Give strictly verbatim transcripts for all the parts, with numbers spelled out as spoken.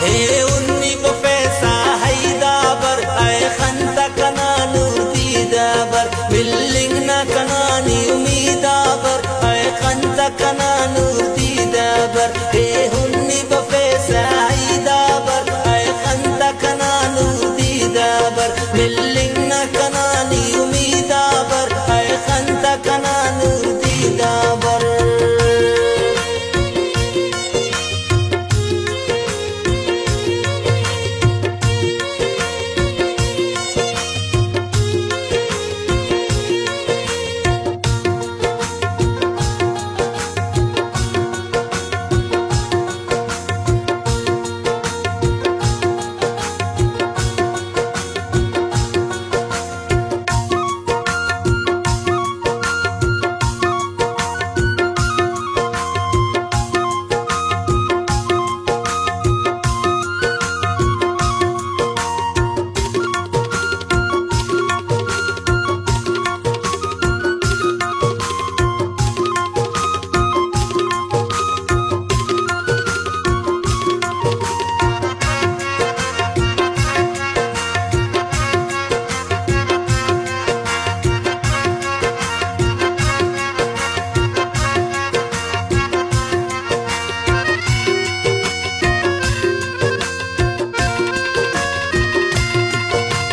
اے ہنی بفیسہ حیدابر، اے خنتہ کنا نور دیدابر، ملنگ نا کنا نی امیدابر، اے خنتہ کنا نور دیدابر۔ اے ہنی بفیسہ حیدابر، اے خنتہ کنا نور دیدابر، ملنگ نا کنا نی امیدابر، اے خنتہ کنا نور دیدابر۔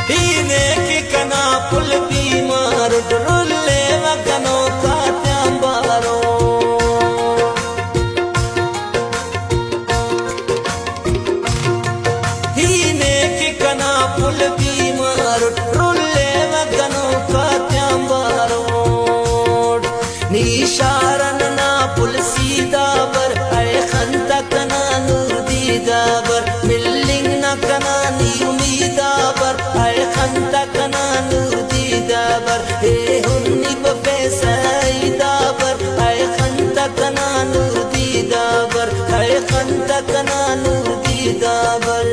ہینے کہ کنا پھل بیمار اٹ، رلیوہ گنوک آتیان بارو۔ ہینے کہ کنا پھل بیمار اٹ، رلیوہ گنوک آتیان باروٹ۔ نی شار ننا پھل سیدابر، اے خنتہ کنا نور دیدابر، ملنگ نا کنا نی امیدابر، اے خنتہ کنا نور دیدابر۔ اے ہنی بفیسہ حیدابر، اے خنتہ کنا نور دیدابر، اے خنتہ کنا نور دیدابر۔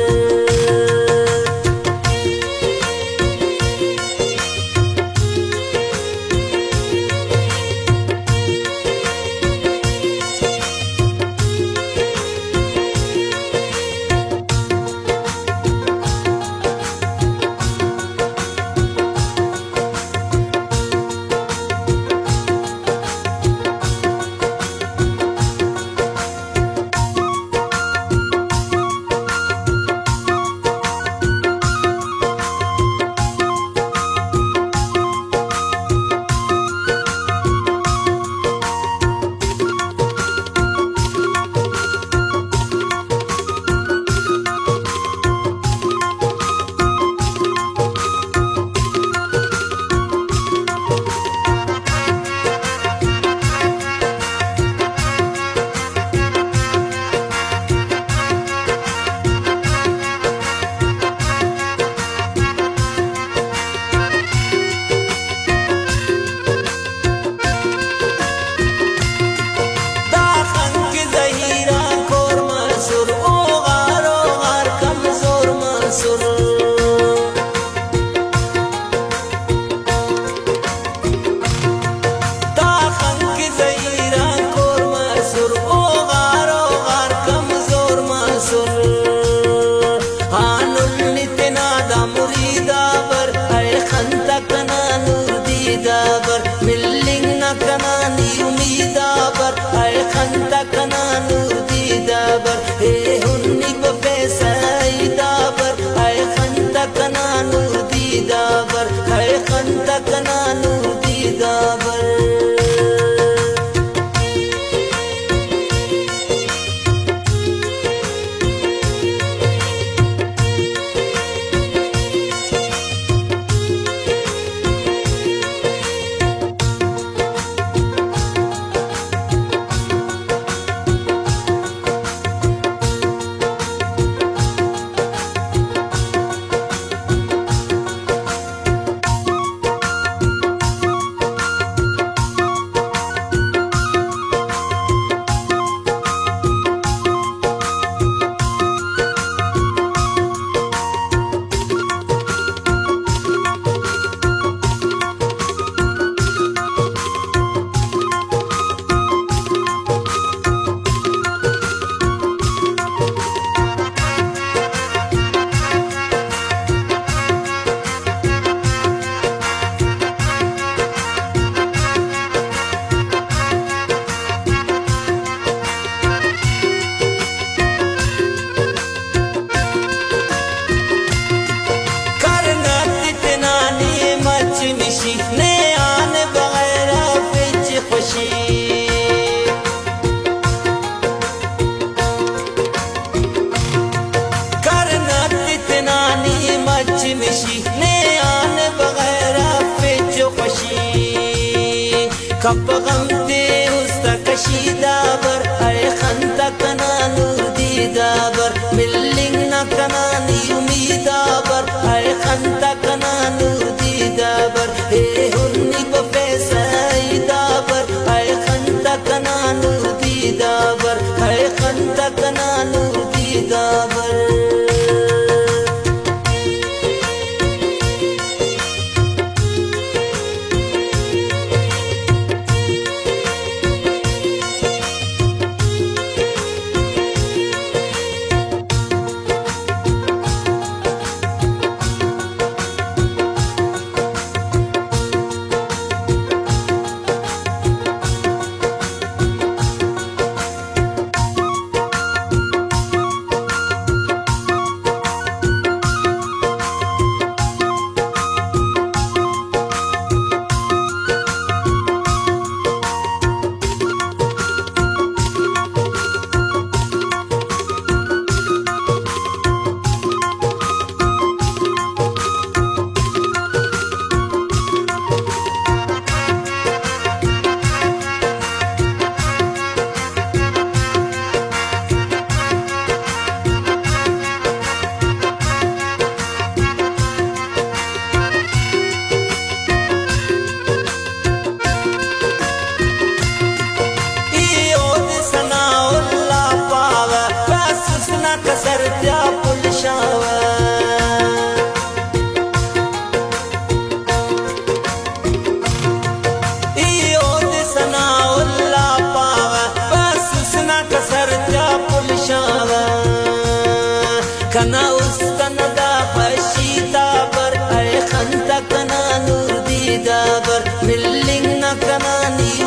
کپ غم تے است کشیدہ بر، اے خنتا کنا نور دیدہ بر، ملنگ نا کنا نی امیدہ بر، اے خنتا کنا نور دیدہ بر، اے ہنی پہ پیسہ ایدہ بر، اے خنتا کنا نور دیدہ بر، اے خنتا کنا نور دیدہ بر۔ ای اودے ثناء اللہ پاوہ، بس اس نا کسر تیا پل شاوہ۔ ای اودے ثناء اللہ پاوہ، بس اس نا کسر تیا پل شاوہ۔ کنا است نا دا خوشی تا بر، اے خنتا کنا نور دیدہ بر، ملنگ نا کنا نی